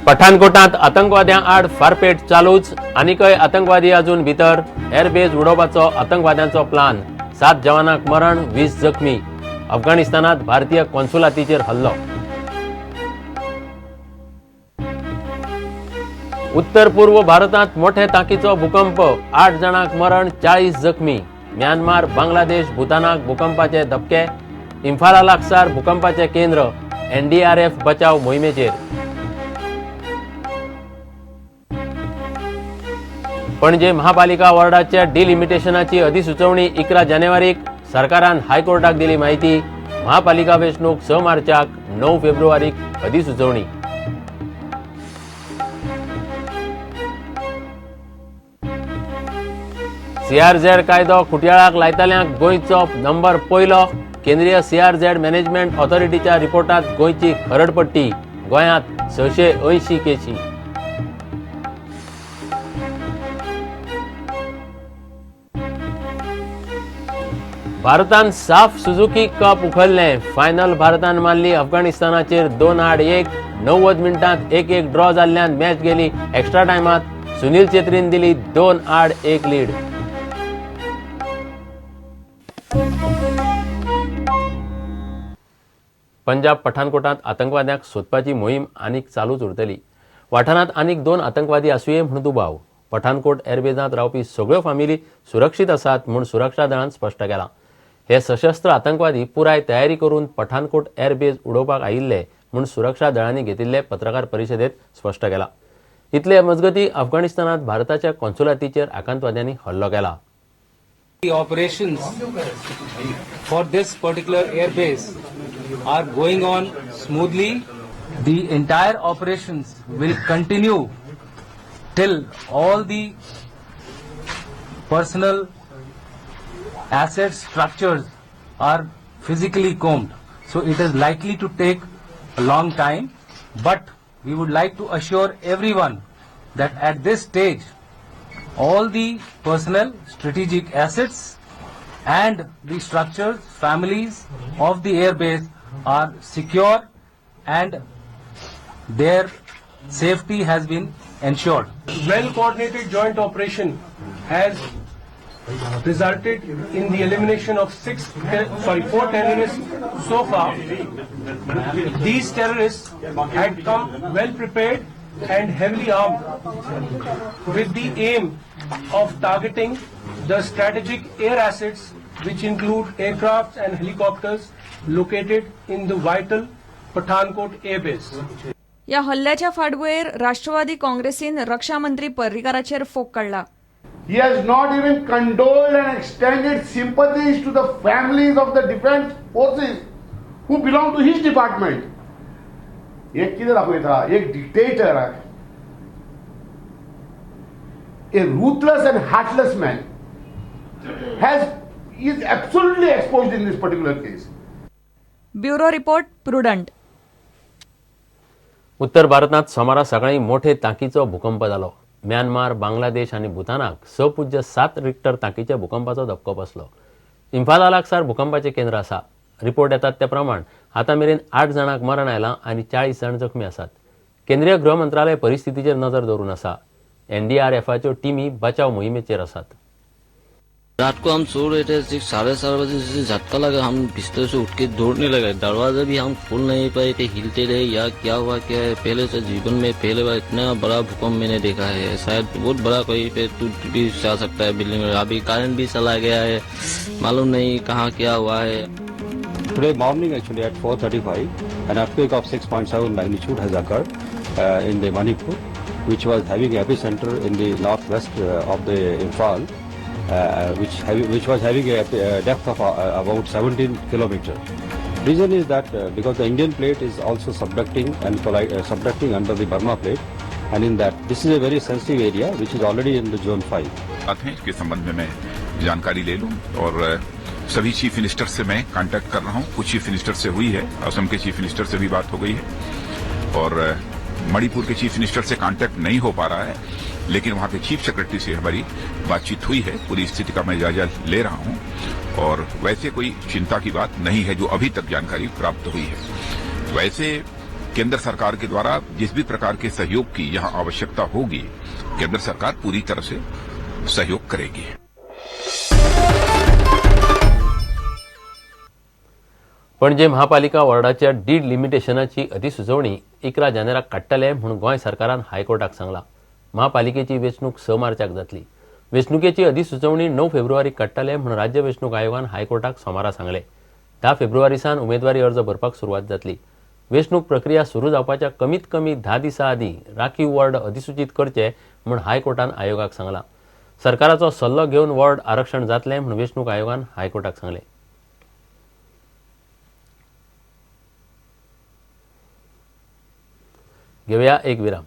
पठाणकोटांत आतंकवाद्यां आड फारपेट चालूच. आनीकय आतंकवादी अजून भितर. Airbase उडोवपाचो आतंकवाद्यांचो plan. 7 जवानांक मरण, 20 जखमी. अफगाणिस्तानात भारतीय कॉन्सुलातीचेर हल्लो. उत्तर पूर्व भारतांत मोठे तांकीचो भूकंप. 8 जाणांक मरण, 40 जखमी. म्यानमार, बांगलादेश, भूतानाक भूकंपाचे धपके. इम्फाला लागसार भूकंपाचे केंद्र. एनडीआरएफ बचाव मोहिमेचेर. पणजे महापालिका वॉर्डाच्या डिलिमिटेशनाची अधिसुचोवणी 11 जानेवारीक. सरकारान हायकोर्टाक दिली माहिती. महापालिका वेंचणूक 6 मार्चाक, 9 फेब्रुवारीक अधिसुचोवणी. सीआरझेड कायदो खुटयाळाक लायतल्यांक गोंयचो नंबर पयलो. केंद्रीय सीआरझेड मॅनेजमेंट ऑथॉरिटीच्या रिपोर्टात गोंयची खरडपट्टी. गोंयांत 680 केशी. भारतान साफ सुझुकी कप उखल्लें. फायनल भारतान मारली अफगाणिस्तानाचेर 2-1. 90 मिनटांत 1-1 ड्रॉ जाल्ल्यान मॅच गेली एक्स्ट्रा टायमात. सुनील चेत्रीन दिली 2-1 लीड. पंजाब पठाणकोटांत आतंकवाद्यांक सोदपाची मोहीम आनीक चालूच उरतली. वाठारांत आनीक 2 आतंकवादी आसुये म्हूण दुबाव. पठाणकोट एअरबेजांत रावपी सगळ्यो फामिली सुरक्षीत आसात म्हूण सुरक्षा दळान स्पश्ट केलां. हे सशस्त्र आतंकवादी पुराय तयारी करून पठाणकोट एअरबेज उडोवपाक आयिल्ले म्हूण सुरक्षा दळांनी घेतिल्ले पत्रकार परिशदेत स्पश्ट केला. इतले मजगती अफगाणिस्तानात भारताच्या कॉन्सुलातीचेर आतंकवाद्यांनी हल्लो केला. The operations for this particular airbase are going on smoothly. The entire operations will continue till all the personal asset structures are physically combed. So it is likely to take a long time, but we would like to assure everyone that at this stage, all the personnel, strategic assets and the structures, families of the airbase are secure and their safety has been ensured. Well coordinated joint operation has resulted in the elimination of 4 terrorists so far. These terrorists had come well prepared and heavily armed with the aim of targeting the strategic air assets, which include aircrafts and helicopters located in the vital Pathankot Air Base. या हल्ल्याच्या फाटभुंयेर राष्ट्रवादी काँग्रेसीन रक्षा मंत्री पर्रीकाराचेर फोग काडला. He has not even condoled and extended sympathies to the families of the defense forces who belong to his department. एक कितें दाखयता, एक dictator, a ruthless and heartless man has is absolutely exposed in this particular case. Bureau report, Prudent. उत्तर भारतांत सोमारा सकाळीं मोठे तांकीचो भूकंप जालो. म्यानमार, बांगलादेश आनी भूतानाक 6.7 रिक्टर तांकीच्या भूकंपाचो धपको बसलो. इम्फाला लागसार भूकंपाचें केंद्र आसा. रिपोर्ट येतात ते प्रमाण आतां मेरेन 8 जाणांक मरण आयलां आनी 40 जाण जखमी आसात. केंद्रीय गृह मंत्रालय परिस्थितीचेर नजर दवरून आसा. एनडीआरएफाच्यो टिमी बचाव मोहिमेचेर आसात. रात को हम सो रहे थे, सिर्फ 4:30 बजे से झटका लगा। हम बिस्तर से उठ के दौड़ने लगे, दरवाजा भी हम खोल नहीं पाए थे, हिलते रहे। या क्या हुआ क्या है, पहले से जीवन में पहले बार इतना बड़ा भूकंप मैंने देखा है। शायद बहुत बड़ा, कहीं पे टूट भी जा सकता है बिल्डिंग में। अभी करंट भी चला गया है, मालूम नहीं कहाँ क्या हुआ है। Today morning, actually at 4:35, an earthquake of 6.7 magnitude has occurred in the Manipur, which was having epicenter in the northwest of the Imphal, which was having a depth of about 17 kilometer. Reason is that because the Indian plate is also subducting and subducting under the Burma plate, and in that this is a very sensitive area which is already in the zone 5. बात है, इसके संबंध में मैं जानकारी ले लूं और सभी chief minister से मैं contact कर रहा हूं। कुछ चीफ मिनिस्टर से हुई है, असम के चीफ मिनिस्टर से भी बात हो गई है और मणिपुर के चीफ मिनिस्टर से कांटेक्ट नहीं हो पा रहा है, लेकिन वहां के चीफ सेक्रेटरी से हमारी बातचीत हुई है। पूरी स्थिति का मैं जायजा ले रहा हूं और वैसे कोई चिंता की बात नहीं है, जो अभी तक जानकारी प्राप्त हुई है। वैसे केंद्र सरकार के द्वारा जिस भी प्रकार के सहयोग की यहां आवश्यकता होगी, केंद्र सरकार पूरी तरह से सहयोग करेगी। पणजे महापालिका वॉर्डाच्या did लिमिटेशनाची अधिसुचोवणी 11 जानेराक काडटले म्हूण गोंय सरकारान हायकोर्टाक सांगला. महापालिकेची वेंचणूक 6 मार्चाक जातली. वेंचणुकेची अधिसुचोवणी 9 फेब्रुवारीक काडटले म्हूण राज्य वेंचणूक आयोगान हायकोर्टाक सोमारा सांगले. 10 फेब्रुवारी सावन उमेदवारी अर्ज भरपाक सुरवात जातली. वेंचणूक प्रक्रिया सुरू जावपाच्या कमीत कमी 10 दिसां आदीं राखीव वॉर्ड अधिसूचीत करचे म्हूण हायकोर्टान आयोगाक सांगला. सरकाराचो सल्लो घेवन वॉर्ड आरक्षण जातलें म्हूण वेंचणूक आयोगान हायकोर्टाक सांगलें. घेवया एक विराम.